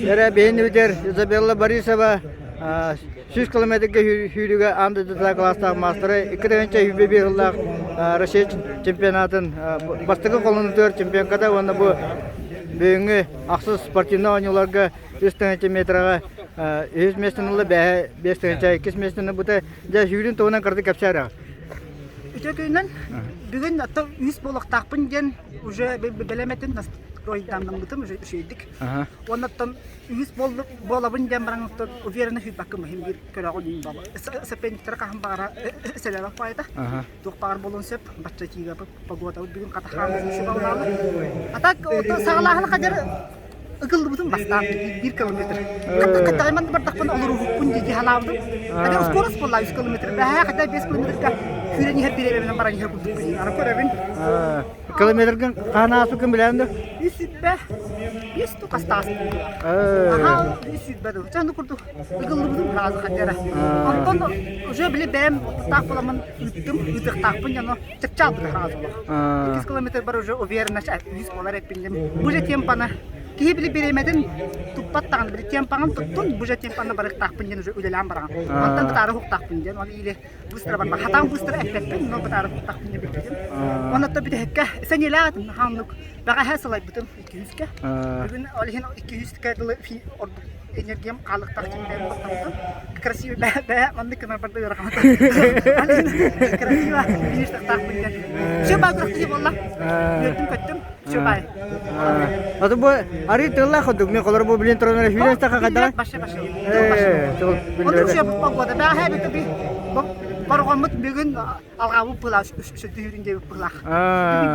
Эрэ биһиэнибитигэр Изабелла Борисова 100 километрга сүүрүүгэ аан дойдутааҕы кылаастаах маастара 2 тыһыынча 101 сыллаах Россия чемпионатын бастакы холонуутугар чемпионката уонна бу бүгүҥҥү ахсыс спортивнай оонньууларга 3 тыһыынча метраҕа үһүс миэстэни ылла, бэһэ 5 тыһыынча иккис миэстэни ылбыта. Дьэ, сүүрүүн туһунан кырдьык кэпсээ эрэ. Үтүө күнүнэн бүгүн ото үс буолуохтаахпын диэн уже бэлэм этим настройданнаммытым уже үчүгэйдик. Уоннаттан үс буолабын диэн баран уверенно сүүрбэккэ миһин биир көрөҕүн буола. Соперниктары хаһан баҕара сэлэбэх баайда. Туох баҕар буолуон сөп. Бачча тиигэ погода бүгүн хата хааммыт сыбалаалы. А так саҕалааһын хадьар ыкыллыбытым бастаан биир километр. Хаттаҕайман бардахпын олоруһукпун дии санаабытым. Хотя скорость буолла 3 километр. Бэһээ хотя 5 километрга сүүрэн иһэр бириэмэбинэн баран иһэр курдукпун. Аны көрөбүн. Километргын хаһан ааспыккын билээн да? Үс сүүрбэ биэс ту хастаас Аха үс сүүрбэ дуу. Чэ ону курдук ыкыллыбытым сразу хотя Онтон уже били бэйэм таах буламмын ыыттым, ыытыахтаахпын дьоно чыпчаалбыта сразу олох. Иккис километр бар уже уверенно үс буолар эппинним. Бу же темпаны киһи били бириэмэтин туппат даҕаны били темпаҕын туттун бу же темпаны барыахтаахпын диэн уже үлэлээн бараҕын. Онтон бытаары уһуктаахпын диэн оны или быстро барба хатаан быстро эппэппин но бытаары уһуктаахпын диэн билбитим. Онно бүтэһиккэ сэниэлээх этим хааннык бэҕэһээ сылайбытым 200-кэ. Бүгүн ол иһин 200-кэ дылы ордук энергиям хаалыктаах чемпион баттаммытым. Красиво бээ маннык гынар барда ыарахан. Красиво фиништахтаахпын диэн. Все баа күрэхтэһии буолла. Үөрдүм көттүм. Все бай. Аты бу арыы тыллаах курдук мен холор бу билин туран эрэ сүүрэн саха хайдах? Башы башы. Оннук все погода. Бээһээ бит би борҕоммут бүгүн алҕаабыт быһылаах сүрдүүрүн диэбит быһылаах.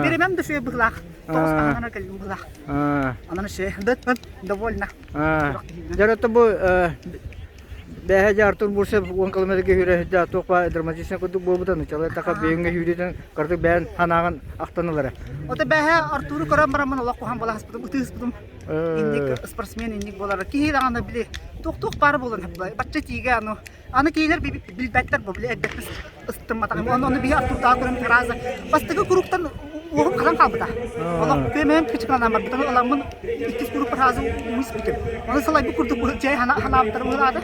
Биримэм да сүө быһылаах. Тоҕус хаһанара кэллим быһылаах. Анан все довольна. Дьэ бу бэһэ дьэ Артур Бурцев 10 километрга сүүрэ туох баар драматичный курдук буолбута нуччалар таха бэйэҥҥэ сүүрүүтүн кырдык бэйэн ханаҕын ахтан ылара. Ото бэһэ Артуру көрөн бараммын олох куһаҕан буола хаспытым, ытыыспытым. Инник спортсмен инник буолара. Киһи даҕаны били туох-туох баар буолан бачча тиигэ аны Аны кинилэр билбэттэр бу, били эрдэттэн ыстымматаҕым. Ону ону биһи Артурдаах көрөн раза бастакы куруктан уоһум хатан хаалбыта. Олох күөмэйим кычыкалаан барбыта. Ыламмын иккис курук разы уйспүтүм. Ону салайбыт курдук чэй ханаабыттар уһулаата.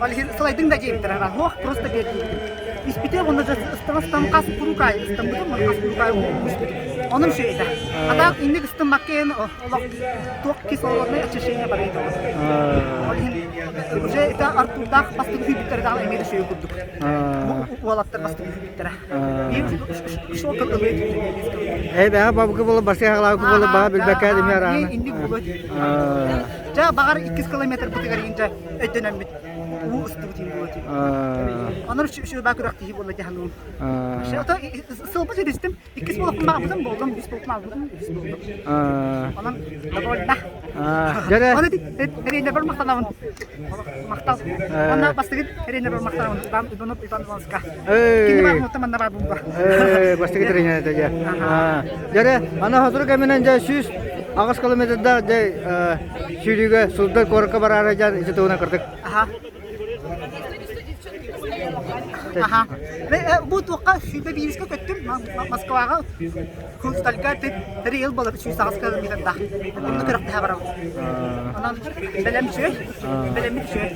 Ол иһин салайдыҥ да диэбиттэр. Ох, просто биэрдиибитим. Испите онно ыстан хас курук аайы ыстаммытым, хас курук аайы уйспүтүм. Онум шөйдэ. А так инник ыстыммакка олох туох кислороднай очищение барыйда. Ол иһин уже это Артурдаах бастакы күүппүттэрэ даҕаны эмиэ да сүөһү курдук. Бу уолаттар бастакы күүппүттэрэ. Биир шокол ылыы Ээ бэҕэ бабыгы буола барсыга хаалаабыт буола баҕа билбэккэ эмиэ араана. Инник буолуо. Дьэ баҕар иккис километрбытыгар иинчэ өйдөнөммүт уу ыстыбыт иин буолуо. Онор шөбаа күрэхтэһии буолла дьаһануум. Ото сылбыт үдүстүм Иккис буолуохпун баҕарбытым буоллум, үс буолуохпун баҕарбытым, үһүс буоллум. Онон довольна. Дьэрэ. Оны тренербэр махтанабын. Махтал. Онно бастыгы тренербэр махтанабын. Иван Иванов Иван Ивановска. Кини бар мутта манна бар бумба. Бастыгы тренер это дьэ. Дьэрэ, ана хотур кэминэн дьэ 108 километрдаах дьэ сүүрүүгэ Суздаль куоракка бараары дьэ ити туһунан кырдык. Аха. Аха. Бу туохха 21-ка көттүм Москваҕа Хрустальга трейл буолар 308 километрдаах. Онно күрэхтэһэ барабын. Онон бэлэм үчүгэй. Бэлэммит үчүгэй.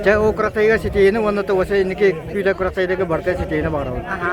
Чэ, ол күрэхтэһиигэ ситиһиини уонна тоҕуса инники күүтэр күрэхтэһиилэргэ барыта ситиһиини баҕарабын. Аха.